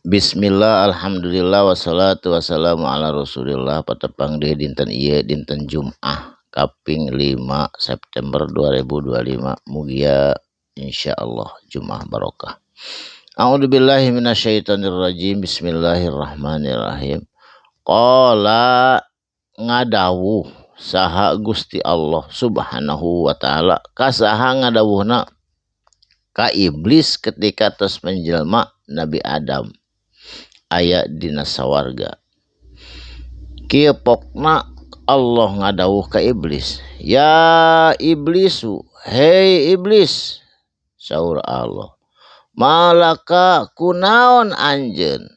Bismillah, alhamdulillah, wassalatu wassalamu ala rasulillah. Patepang deui dinten ieu, dinten Jumat kaping 5 September 2025. Mugia insyaallah Jumat barokah. A'udzubillahi minasyaitonirrajim. Bismillahirrahmanirrahim. Qala, ngadawuh saha Gusti Allah Subhanahu wa taala. Ka saha ngadawuhna? Ka iblis ketika tos menjelma Nabi Adam aya dina sawarga. Kieu pokna Allah ngadawuh ka iblis, "Ya iblisu, hei iblis," saur Allah, "malaka, kunaon anjeun,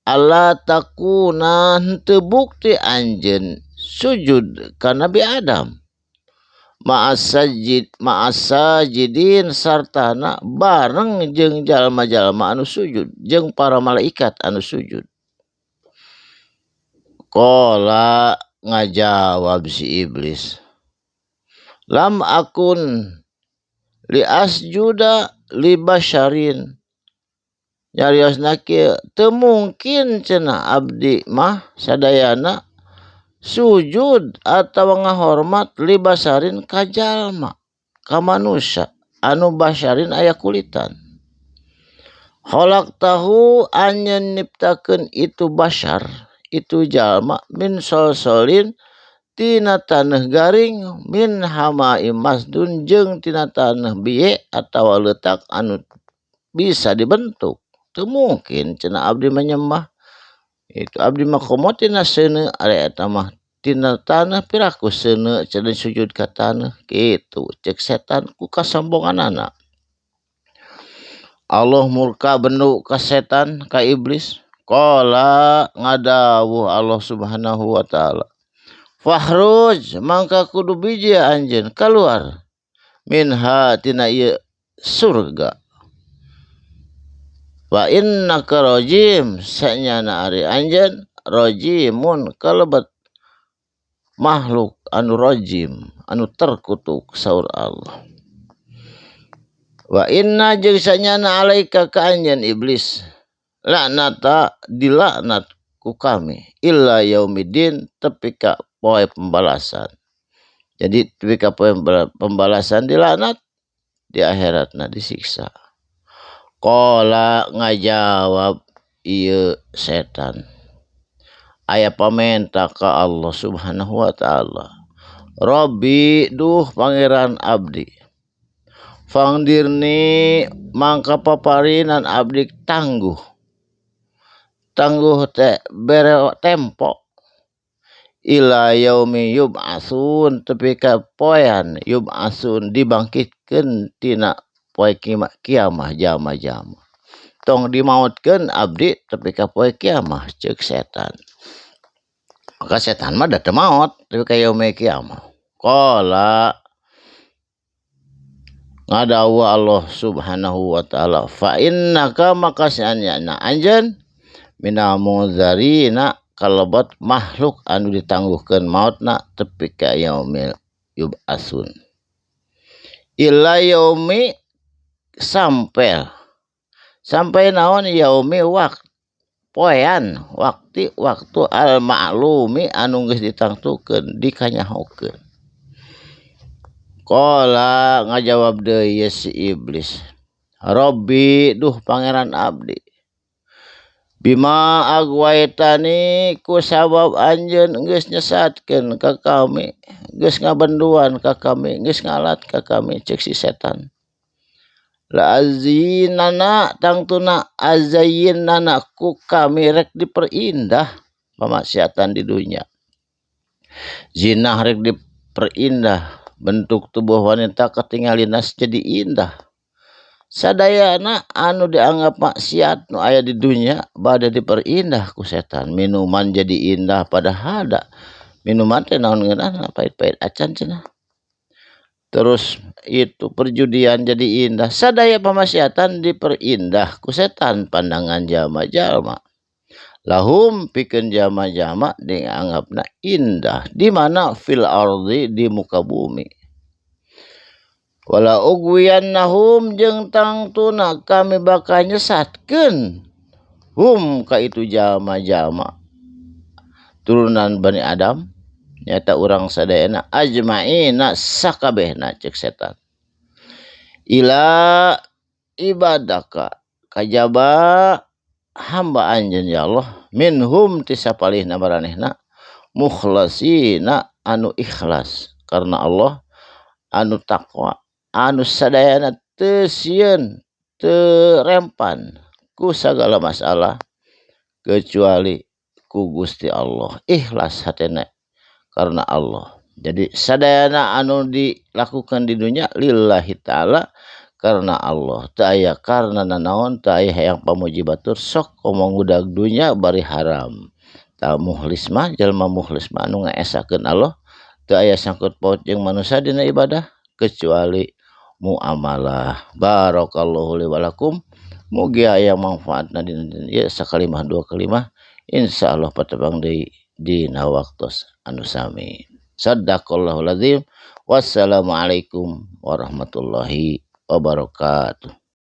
alla takuna, henteu bukti anjeun sujud ka Nabi Adam, ma'as sajid ma'as sajidin, sartana bareng jeung jalma-jalma anu sujud, jeung para malaikat anu sujud?" Qala, ngajawab si iblis, "Lam akun li asjuda li basyarin." Nyariosna kieu, "Teu mungkin cenah abdi mah sadayana sujud atau ngahormat li basyarin, ka jalma, ka manusia anu basyarin, aya kulitan. Khalaqtahu, anjeun nyiptakeun itu basyar, itu jalma, min solsolin, tina taneuh garing, min hamaim masnun, jeung tina taneuh bieu atawa leutak anu bisa dibentuk. Teu mungkin cenah abdi menyembah itu, abdi mah komo tina seuneu, ari eta mah tina taneuh. Piraku seuneu cenah sujud ka taneuh?" Kitu cek setan ku kasombonganana. Allah murka bendu ka setan, ka iblis. Qala, ngadawuh Allah Subhanahu wa taala, "Fakhruj, mangka kudu biji anjeun keluar, minha, tina ieu surga, fa innaka rajim, sanyana ari anjeun rajimun, kalebet makhluk anu rajim, anu terkutuk," saur Allah. "Wa inna, jeung sanyana, alaika, ka anjeun iblis, laknata, dilaknat ku kami, ila yaumiddin, tepi ka poe pembalasan." Jadi tepi ka poe pembalasan dilaknat, di akhiratna disiksa. Qala, ngajawab ieu setan, aya pamenta ka Allah Subhanahu wa taala, "Robbi, duh Pangeran abdi, fangdirni, mangka paparinan abdi tangguh." Tangguh teh bere tempo, ila yaumi yub'atsun, tepi ka poean yub'atsun, dibangkitkeun tina poe kiamah jalma-jalma. "Tong dimautkeun abdi tepi ka poe kiamah," ceuk setan. Maka setan mah da teu maot tepi ka yaumi kiamah. Qala, ngadawuh Allah Subhanahu wa taala, "Fa innaka, maka sanyana anjeun, minal munzarina, kalebet makhluk anu ditangguhkeun maotna tepi ka yaumil yub'atsun." Ila yaumi, sampai sampai naon, yaumi, wakt, poean, wakti, waktu, al ma'lumi, anu geus ditangtukeun, dikanyahokeun. Qala, ngajawab deui si iblis, "Robbi, duh Pangeran abdi, bima agwaitani, ku sabab anjeun geus nyesatkeun ka kami, geus ngabenduan ka kami, geus ngalat ka kami," ceuk si setan, "la azinana, tangtuna azayyinana, ku kami rek diperindah pamaksiatan di dunya. Zina rek diperindah, bentuk tubuh wanita katingalina jadi indah. Sadayana anu dianggap maksiat nu aya di dunya bade diperindah ku setan. Minuman jadi indah, padahal da minuman teh naon ngeunahna, pahit-pahit acan cenah. Terus itu perjudian jadi indah. Sadaya pamaksiatan diperindah ku setan pandangan jalma-jalma. Lahum, pikeun jalma-jalma, dianggapna indah. Di mana? Fil ardi, di muka bumi. Wala ugwiyannahum, jeung tangtuna kami bakal nyesatkeun Hum ka itu jalma-jalma turunan Bani Adam nyata urang sadayana ajmaina sakabehna cek setan. Ila ibadaka kajaba hamba anjeun ya Allah minhum ti sapalihna maranehna mukhlasina anu ikhlas karena Allah anu taqwa anu sadayana teu sieun teu rempan ku sagala masalah kecuali ku Gusti Allah, ikhlas hatena karena Allah. Jadi sadayana anu dilakukan di dunia lillahi ta'ala karena Allah, teu aya karena nanaon, teu aya hayang pamuji batur, sok komo ngudag dunya bari haram. Tah mukhlis mah jalma mukhlis mah anu ngaesakeun Allah, teu aya sangkut paut jeung manusia dina ibadah kecuali muamalah. Barakallahu li walakum, mugi aya manfaatna dina ieu sakalimah dua kalimah, insyaallah patepang deui dina waktos anu sami. Sadaqallahul azim. Wassalamualaikum warahmatullahi wabarakatuh.